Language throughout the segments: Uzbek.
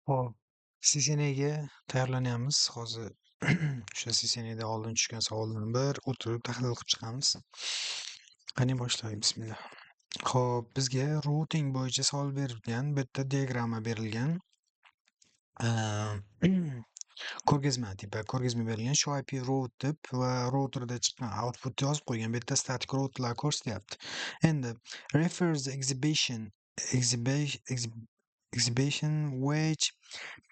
Hop, CCNAga tayyorlanyapmiz. Hozir o'sha CCNAda oldin tushgan savollarni bir o'tirib tahlil qilib chiqamiz. Qani boshlaylik, bismillah. Xo'p, bizga routing bo'yicha savol berilgan. Bu yerda diagramma berilgan. Ko'rgazma tipa ko'rgazma berilgan. Shu IP route deb va routerda chiqqan output yozib qo'ygan. Bu yerda static route'lar ko'rsatyapti. Endi refers exhibition exhibition which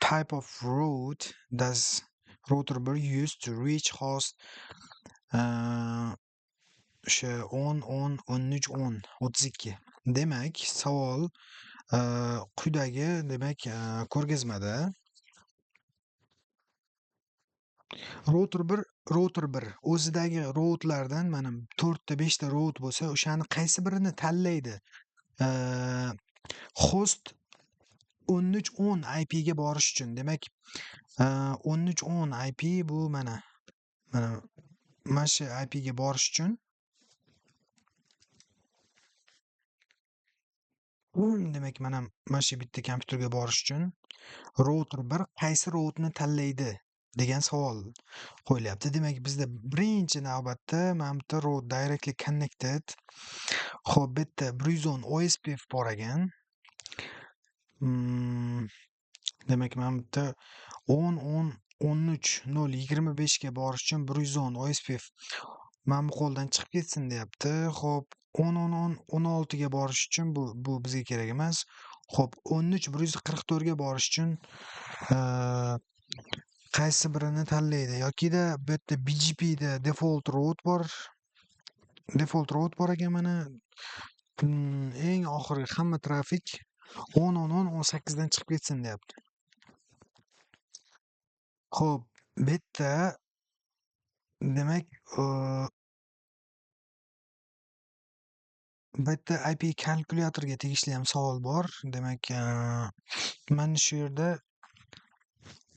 type of route does router 1 use to reach host o'sha 10 10 13 10 32. Demak, savol quyidagi, demak, ko'rgazmada router 1 router 1 o'zidagi routelardan mana 4 ta 5 ta route bo'lsa, o'shani qaysi birini tanlaydi? Host 13.10 IP ga borish uchun. Demak, 13.10 IP bu mana mana shu IP ga borish uchun demak, mana shu bitta kompyuterga borish uchun router 1 qaysi routeni tanlaydi degan savol qo'yilyapti. Demak, bizda birinchi navbatda mana bu yerda route directly connected. Xo'p, bu yerda 110 OSPF bor ekan. Demak, mana bu yerda 10 10 13 0 25 ga borish uchun 110 OSPF mana bu qo'ldan chiqib ketsin deyapti. Xo'p, 10 10 10 16 ga borish uchun bu bizga kerak emas. Xo'p, 13 144 ga borish uchun qaysi birini tanlaydi? Yokida bu yerda BGP da default route bor. Default route bor ekan mana. Eng oxirgi hamma trafik 10 10 10 18 dan chiqib ketsin deyapti. Xo'p, bu yerda demak, bu yerda IP kalkulyatorga tegishli ham savol bor. Demak, mana shu yerda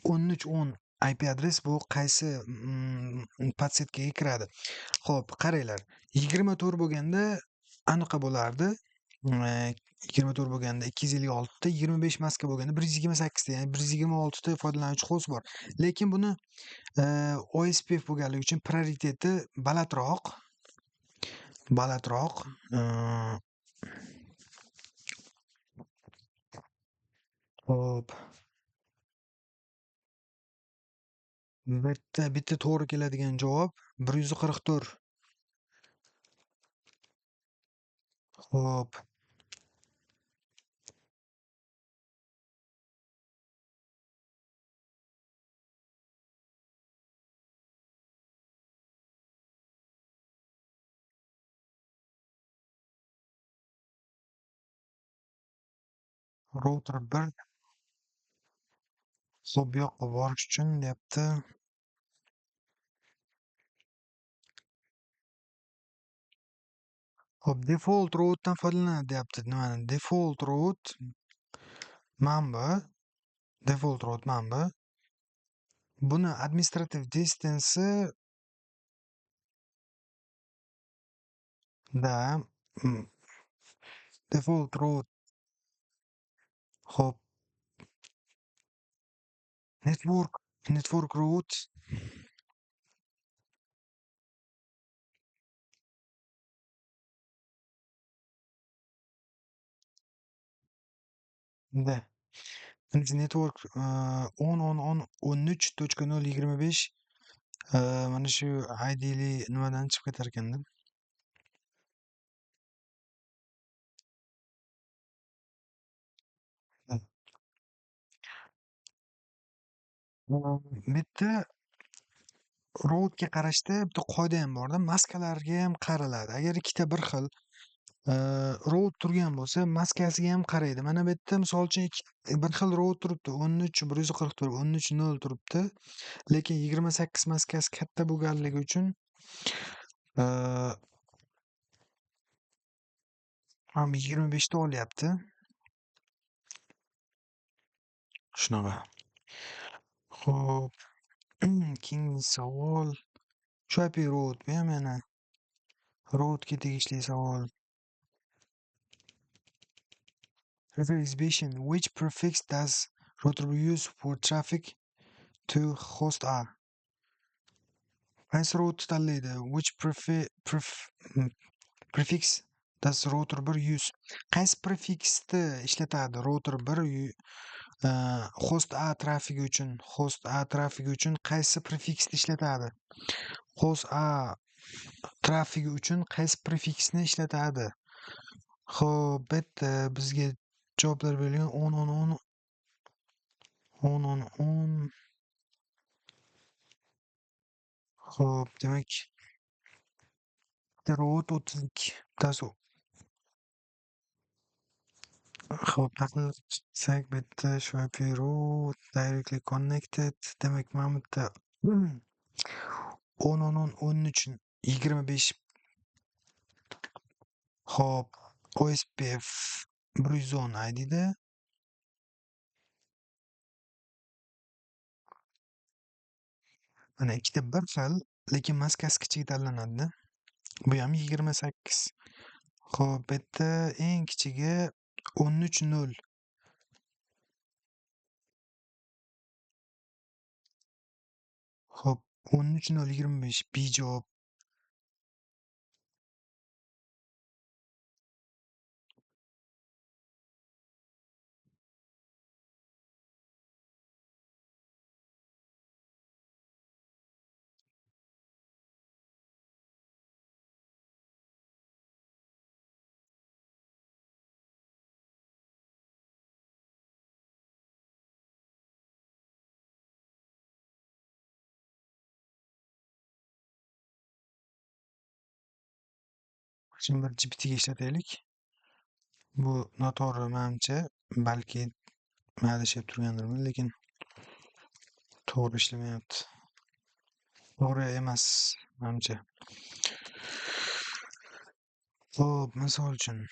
13.10 IP adres bu qaysi podsetkaga kiradi? Xo'p, qaranglar. 24 bo'lganda aniq bo'lardi. 24 bo'lganda 256 ta, 25 maska bo'lganda 128 ta, ya'ni 126 ta foydalanuvchi host bor. Lekin buni OSPF bo'lganligi uchun prioriteti balandroq. Balandroq. Xo'p. Bitta to'g'ri keladigan javob 144. Xo'p. Router 1 xo'p, bu yoqqa borish uchun deyapti. Xo'p, default routedan foydalanadi deyapti. Nimani? Default route mana bu. Default route mana bu. Buni administrative distance da default route. Xo'p. Network route. Da. Network 10 10 10 13.0 25, mana shu IDli nimadan chiqib ketar ekanda. Bu yerda routega qarashda bitta qoida ham borda, maskalarga ham qaraladi. Agar ikkita bir xil route turgan bo'lsa, maskasiga ham qaraydi. Mana bu yerda misol uchun bir xil route turibdi, 13 144, 13 0 turibdi. Lekin 28 maskasi katta bo'lganligi uchun ham 25 ta olyapti. Shunaqa. Xo'p, keyingi savol. Shu IP route bu ham yana routega tegishli savol. Exhibition, which prefix does Router use for traffic to host A? Qaysi route tanlaydi? Which prefix does router 1 use? Qaysi prefixni ishlatadi router 1 host A trafigi uchun? Host A trafigi uchun qaysi prefixni ishlatadi? Host A trafigi uchun qaysi prefixni ishlatadi? Xo'p, bu yerda bizga javoblar berilgan 10 10 10 10 10 10. Xo'p, demak, route 32 bittasi. Xo'p, tahlil qilsak, bu yerda shu IP route directly connected. Demak, mana bu yerda 10 10 10 10 uchun 25. Xo'p, OSPF 110 ID'da. Mana ikkita bir xil, lekin maskasi kichigi tanlanadi. Bu ham 28. Xo'p, bu yerda eng kichigi 13 0. Xo'p, 13 0 25 B javob. Şimdi bir GPT'ga ishlataylik. Bu noto'g'ri menimcha, balki men adashib turgandirman, lekin to'g'ri ishlamayapti. To'g'ri emas menimcha. Xo'p, misol uchun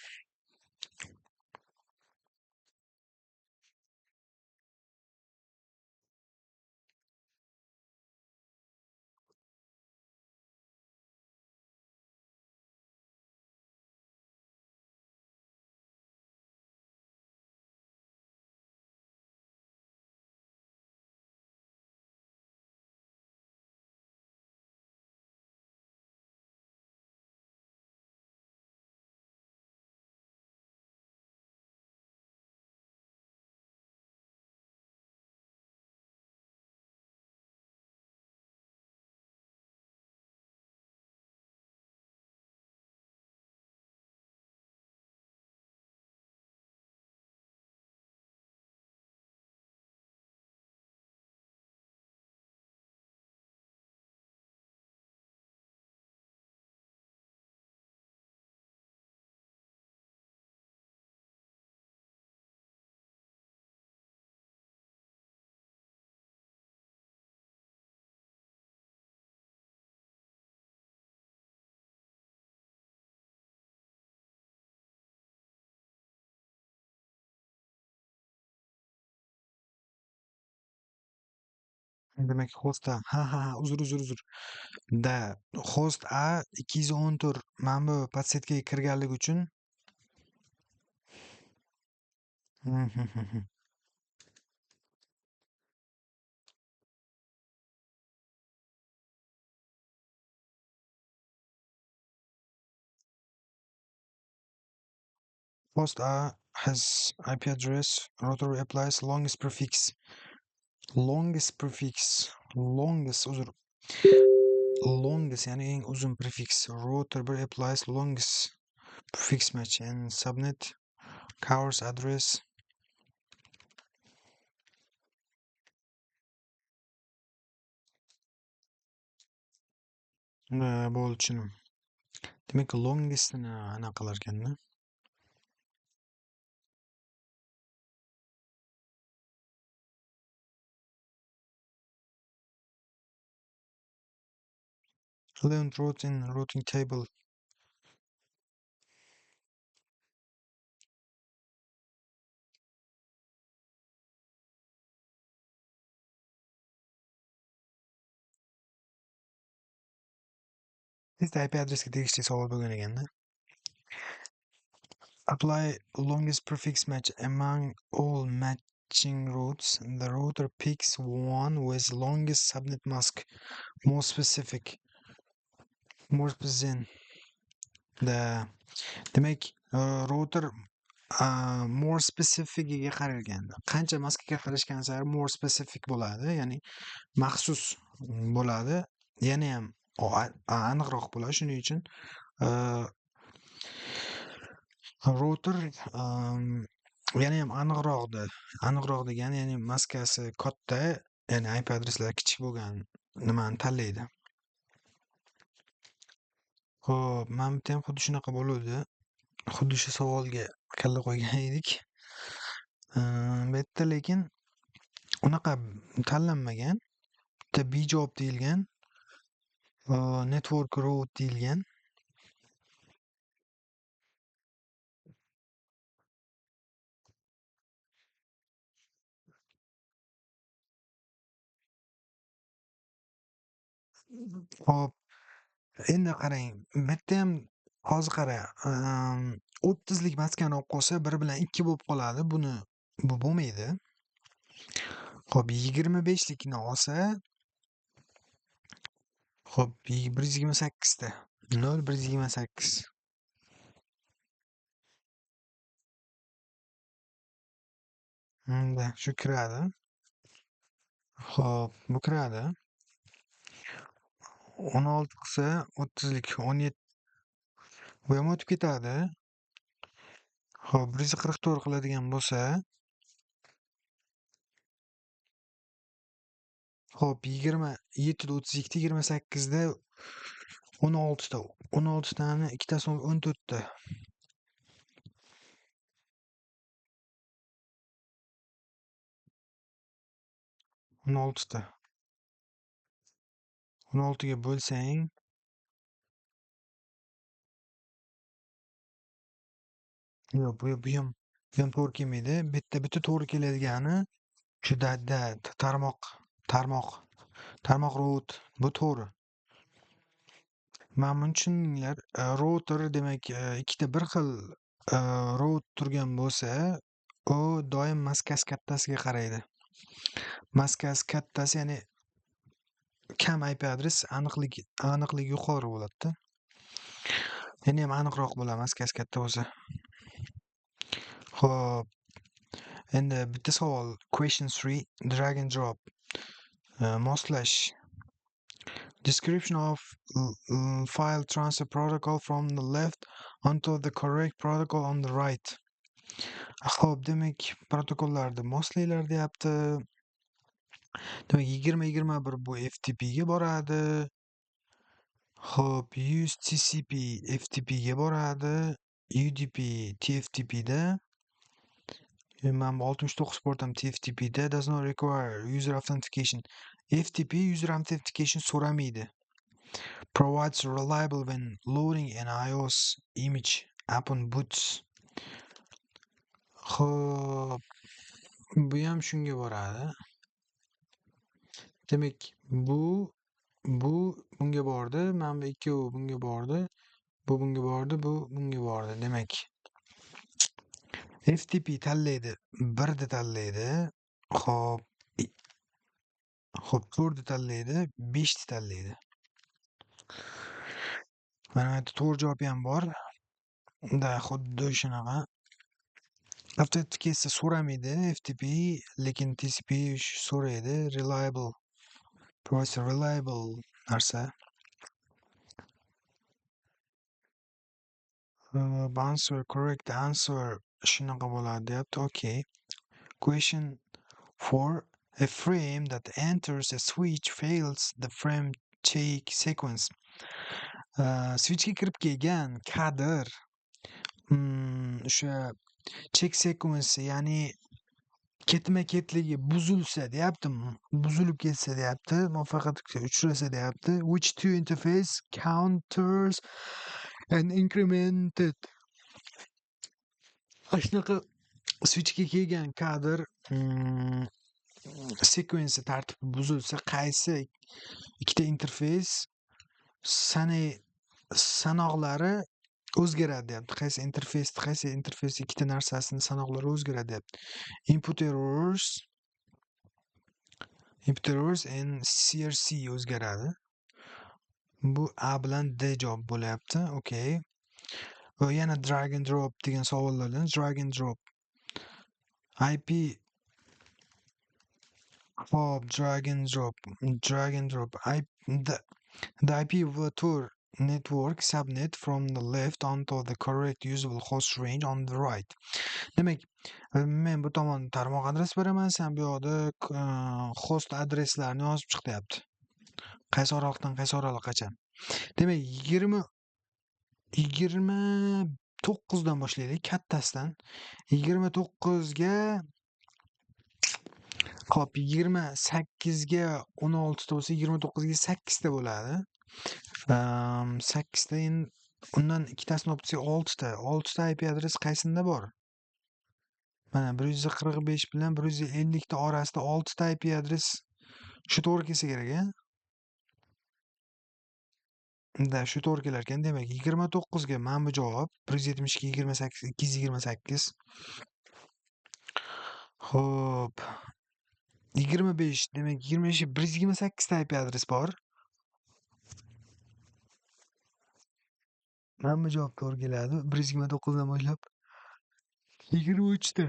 demak host A. Ha ha ha, uzr uzr uzr. Da, host A 214 mana bu podsetkaga kirganligi uchun. Host A has IP address, router applies longest prefix. Longest prefix, longest uzr. Longest, ya'ni eng uzun prefix. Router 1 applies longest prefix match and subnet covers address. Bo'ldi, tushundim. Demak, longestini anaqa qilar ekanda. Learn routing, routing table. Tezda IP adresga tegishli savol bo'lgan ekanda. Apply longest prefix match among all match matching routes, the router picks one with longest subnet mask, more specific, more specific. Да. Demak, router more specificiga qaralgan. Qancha maskaga qarashgan sari more specific bo'ladi, ya'ni maxsus bo'ladi, yana ham aniqroq bo'ladi. Shuning uchun router yana ham aniqroqdi. Aniqroq degani, ya'ni maskasi katta, ya'ni IP adreslar kichik bo'lgan nimani tanlaydi. Xo'p, mana bu ham xuddi shunaqa bo'ladi. Xuddi shu savolga kalla qo'ygan edik. Bu yerda lekin unaqa tanlanmagan. Bitta B javob deyilgan. Network route deyilgan. Xo'p, endi qarang, bu yerda ham hozir qara, 30lik maskani olib qolsa 1 bilan 2 bo'lib qoladi. Bu bo'lmaydi. Xo'p, 25likni olsa, xo'p, 128 ta. 0 128. Unda shu kiradi. Xo'p, bu kiradi. 16 qilsa 30lik, 17. Bu ham o'tib ketadi. Xo'p, 144 qiladigan bo'lsa, xo'p, 27da 32ta, 28da 16ta. 16tani ikkitasi 14ta. 16ta. 16ga bo'lsang yo'q, bu ham to'g'ri kelmaydi. Bitta to'g'ri keladigani shu da tarmoq route, bu to'g'ri. Mana buni tushundinglar. Router demak, ikkita bir xil route turgan bo'lsa, u doim maskasi kattasiga qaraydi. Maskasi kattasi, ya'ni kam IP adres aniqligi yuqori bo'ladi-da. Yana ham aniqroq bo'ladi maskasi katta bo'lsa. Xo'p, endi bitta savol, question 3, drag and drop, moslash. Description of file transfer protocol from the left onto the correct protocol on the right. Xo'p, demak, protokollarni moslanglar deyapti. Demak, 20-21 bu FTP ga boradi. Xo'p, 100 TCP FTP ga boradi. UDP TFTP da. Mana bu 69 port ham TFTP da. Does not require user authentication. FTP user authentication so'ramaydi. Provides reliable when loading an iOS image upon boots. Xo'p, bu ham shunga boradi. Demak, bu bunga bordi, mana bu ikkovi bunga bordi, bu bunga bordi, bu bunga bordi. Demak, FTP tanlaydi, 1ni tanlaydi. Xo'p, 4ni tanlaydi, 5ni tanlaydi. Mana bu yerda to'g'ri javob ham bor. Da, xuddi shunaqa. Authentication so'ramaydi FTP, lekin TCP so'raydi. Reliable, provides reliable narsa. Answer correct answer shunaqa bo'ladi deyapti. Okay. Question 4. A frame that enters a switch fails the frame check sequence. Switchga kirib kelgan kadr, o'sha check sequence, ya'ni ketma-ketligi buzilsa deyapti, buzilib ketsa deyapti, muvaffaqiyatga uchrasa deyapti. Which two interface counters and incremented. Shunaqa switchga kelgan kadr sequence tartibi buzilsa, qaysi ikkita interface sanoqlari o'zgaradi deyapti. Qaysi interfeys, qaysi interfeys ikkita narsasini sanoqlari o'zgaradi deyapti. Input errors, input errors and CRC o'zgaradi. Bu A bilan D javob bo'lyapti. Okay. Va yana drag and drop degan savollardan drag and drop. IP. Hop, drag and drop, drag and drop. The IP virtual network subnet from the left onto the correct usable host range on the right. Demak, men bu tomonda tarmoq adres beraman, sen bu yoqda host adreslarni yozib chiq deyapti. Qaysi oraliqdan qaysi oraliqqacha. Demak, 29 dan boshlaylik, kattasidan. 29 ga, hop, 28 ga 16 ta bo'lsa, 29 ga 8 ta bo'ladi. 8 ta, endi undan ikkitasini olib tashlasak 6 ta. 6 ta IP adres qaysinda bor? Mana 145 bilan 150 ta orasida 6 ta IP adres, shu to'g'ri kelsa kerak, a? Да, shu to'g'ri kelar ekan. Demak, 29 ga mana bu javob 172 28 228. Xo'p. 25, demak, 25 128 ta IP adres bor. Mana bu javob to'g'ri keladi. 129 dan boshlab 23 ta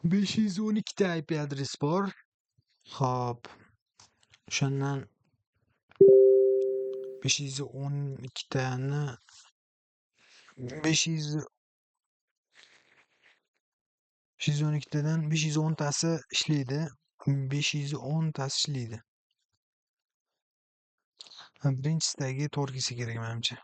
512 ta IP adres bor. Xo'p. O'shandan 512 tani 512 tadan 510 tasi ishlaydi. 510 tasi ishlaydi. Birinchisidagi to'g'ri kelsa kerak menimcha.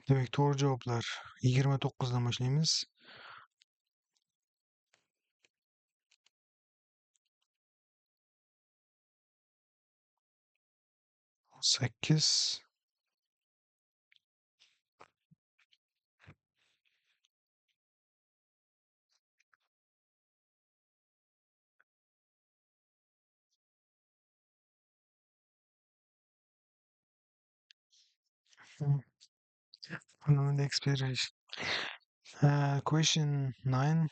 Demak, to'g'ri javoblar 29 dan boshlaymiz. 8. Expiration. Question 9.